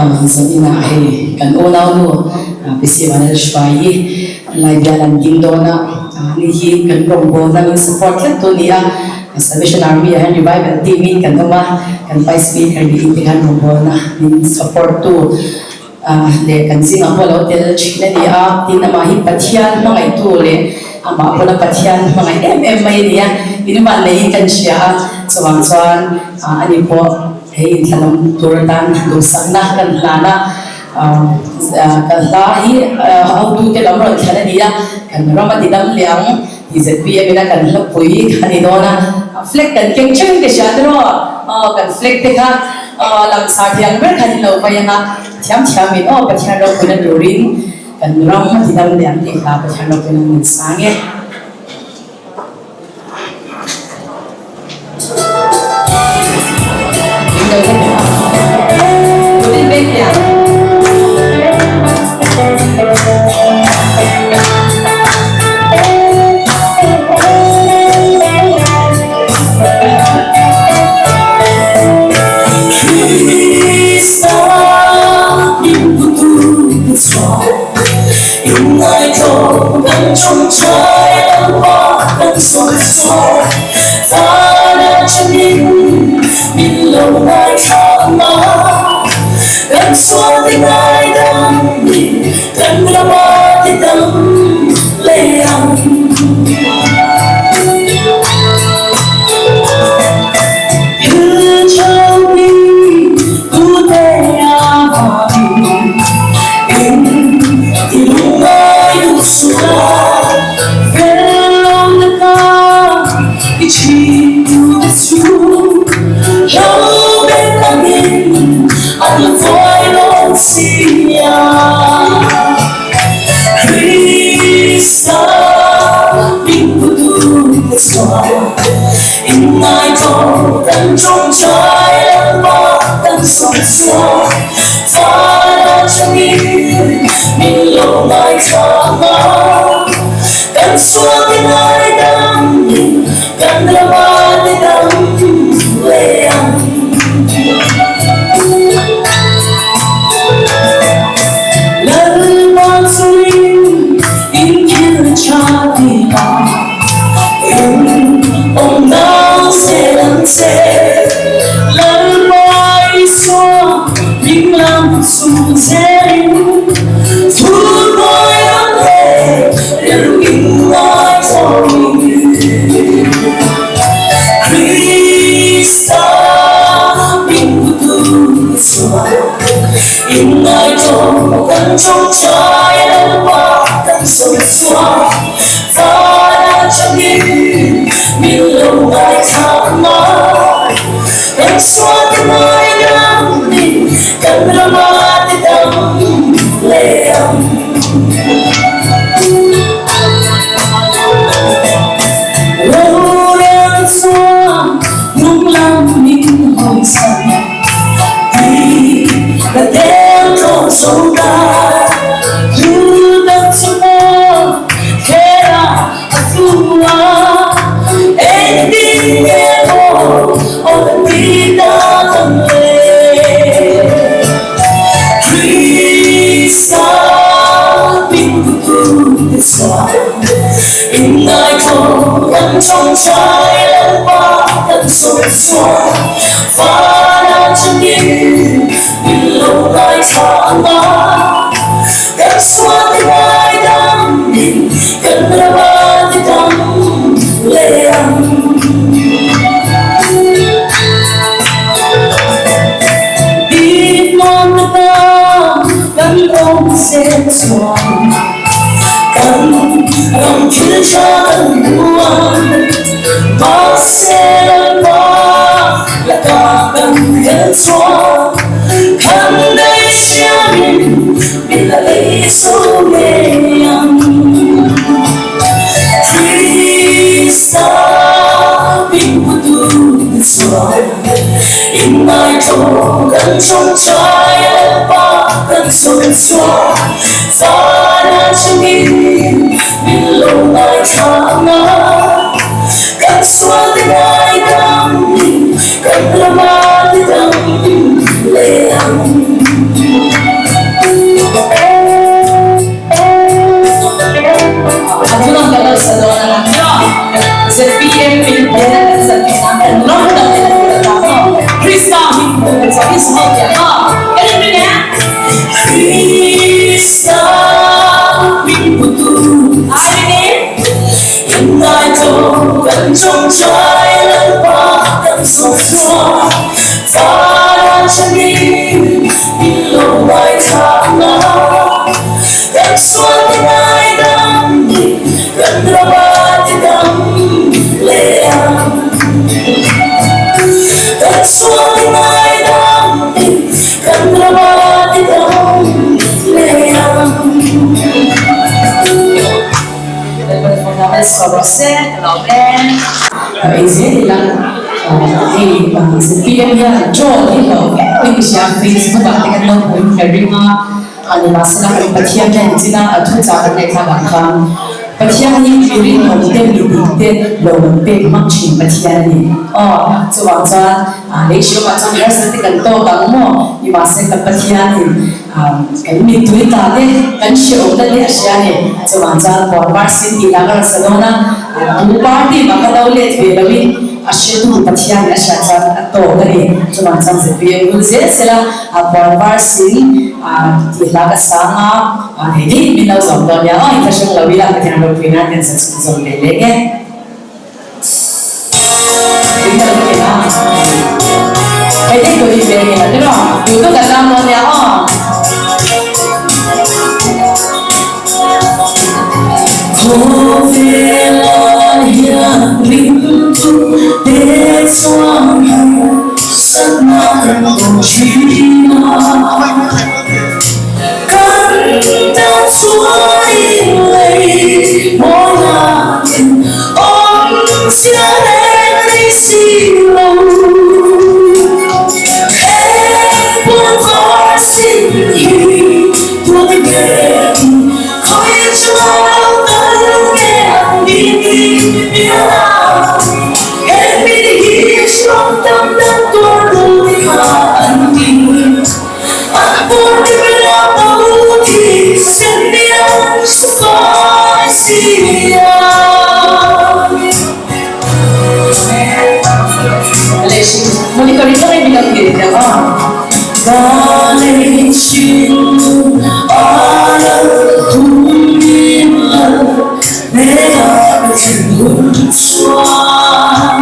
Zaninah hei kan unaunu Pi Sivanel Hruai hi lai bial an ding dawn a, ani hi kan rawngbawlna min support tlat tu a ni a, Salvation Army ah hian Revival team in kan awm a, kan Vice Speaker niin te khan rawngbawlna min support tu leh kan zingah pawh lo tel thin a ni a, tin amah hi Pathian hmangaihtu leh amah pawna Pathian hmangaih em em mai a ni a, in vanneihin kan hria a, chuvang chuan ani pawh hei inthlanawm tur atan duhsakna kan hlan a, ka hla hi hotute lam rawn thlan a ni a, kan ram a ti dam leh ang tih zpm ina kan hlapui a ni dawn a, flag kan keng theuhin ka hria tiraw, aw kan flag te kha langsar thiang ber khan in lo vai ang a, thiam thiamin aw Pathian ropuina turin kan ram a ti dam leh ang tih hla Pathian ropuina min sang e. Krista min putu chhuah Inngaihtlawm kan tawngtai Lalpa kan sawi chhuah Van atangin min lo ngaithla a Kan sual ti ngaidam in kan rama ti dam leh ang. Inngaihtlawm kan tawngtai Lalpa kan sawi chhuak Van atangin min lo ngaithla ang a, kan sual te ngaidam in kan rama te dam leh ang. Lalpa chuin in thil tha ti a. Eng awm dang zel ang che, Lalpa Isua min lam chu zelin, Thurbuai ram leh rilru in ngaithawin. Krista min putu chuan inngaihtlawm kan tawngtai Lalpa kan sawi chhuak. Van atangin min lo ngaithla a, kan sual te ngaidamin kan rama te dam leh ang. Rorel chuan hnung lam min hawisan tih ka tel tawh zo ta, hlu tak chu maw. Hera a fu a, engtin nge maw aw ka ti ta ang le? Krista min putu te chuan inngaihtlawm kan tawngtai Lalpa kan sawi chhuak van atangin min lo ngaithla ang a. Kan sual ti ngaidam in kan rama ti dam leh ang. Bik nuam na ta kan awm zel chuan kan ram thil tha kan hmu ang. Mahse Lalpa lakah kan hel chuan kan daih siamin min la ei zo ngei ang. Krista min hmu tu chuan inngaihtlawm kan tawngtai Lalpa kan sawi chhuak van atangin min lo ngaithla ang a, kan sual te ngaidam in kan rama te dam leh ang. Krista min putu ai Inngaihtlawm kan tawngtai Lalpa kan zawh chuan Vana changin min lo ngaithla Kan sual te ngaidam kan rama te dam leh ang Kan sual te ngaidam kan rama te dam leh ang. Ei zel ila hei zpm hian troll hi lo viau in ka hria facebook ah te kan lo hmu in ka ring a nimahsela kan Pathian hian china a thu chah kan ngaihthlak ah khan Pathian hi mi rinawm te mi dik te lo kan pek hmak thin Pathian a ni aw chuvang chuan lei hriawmah chuan harsat te kan tawk ang maw nimahse kan Pathian in Kan mittui ta te, kan hreawmna te a hria a ni. Chuvang chuan Puanvar sin tih lah ka rawn sa dawn a, tu party mah ka lo let ve loin a hretu Pathian in a hriat chuan a tawk a ni. Chuvang chuan zpm bul zel zel a Puanvar sin tih hla ka sang a, hei daih min lo zawm dawn nia aw, inthlahrung lo ila Pathian ropui nan kan sa chhun zawm ve leng e. Khawvelah hian ringtu te chuan harsatna kan tawh thin a. Kan tan chuan inlei mawilakin awmzia reng nei si lo. He puanvar sin hi tuan ngeiin khawi chuan lo kal nge an ni tih bial a. He mi hi hrawng tam tak tuar tur kha an ni. An pawr te ber a bo thi sen biang sufai sia. Vale chin a lal hum min lal nena ka thinlung chuan.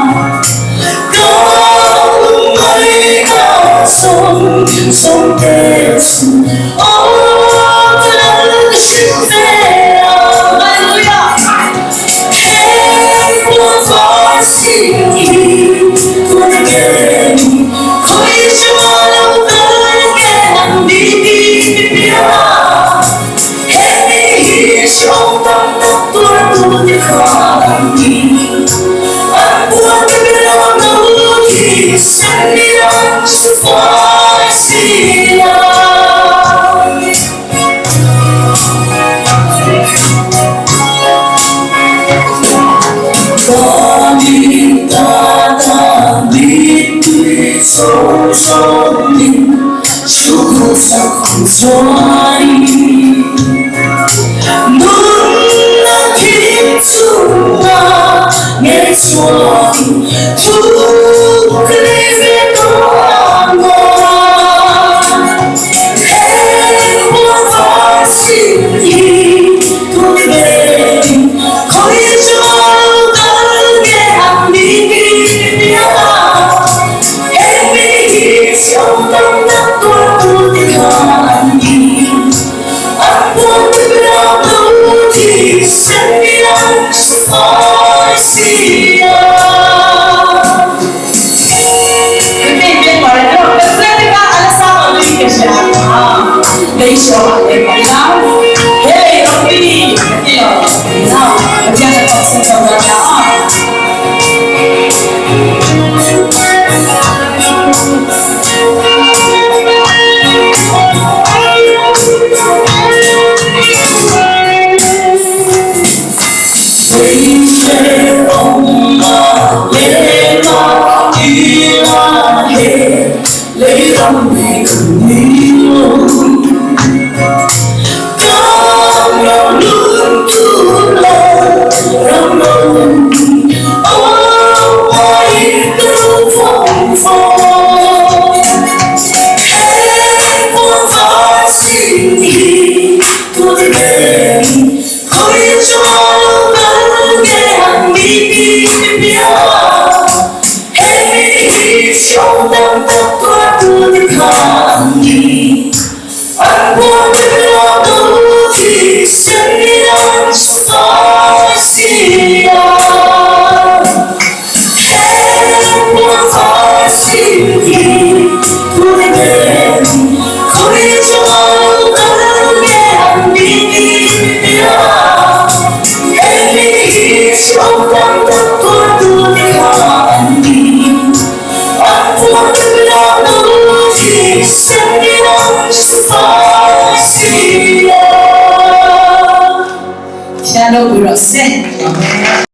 Fai si a. Thian ropui rawh se.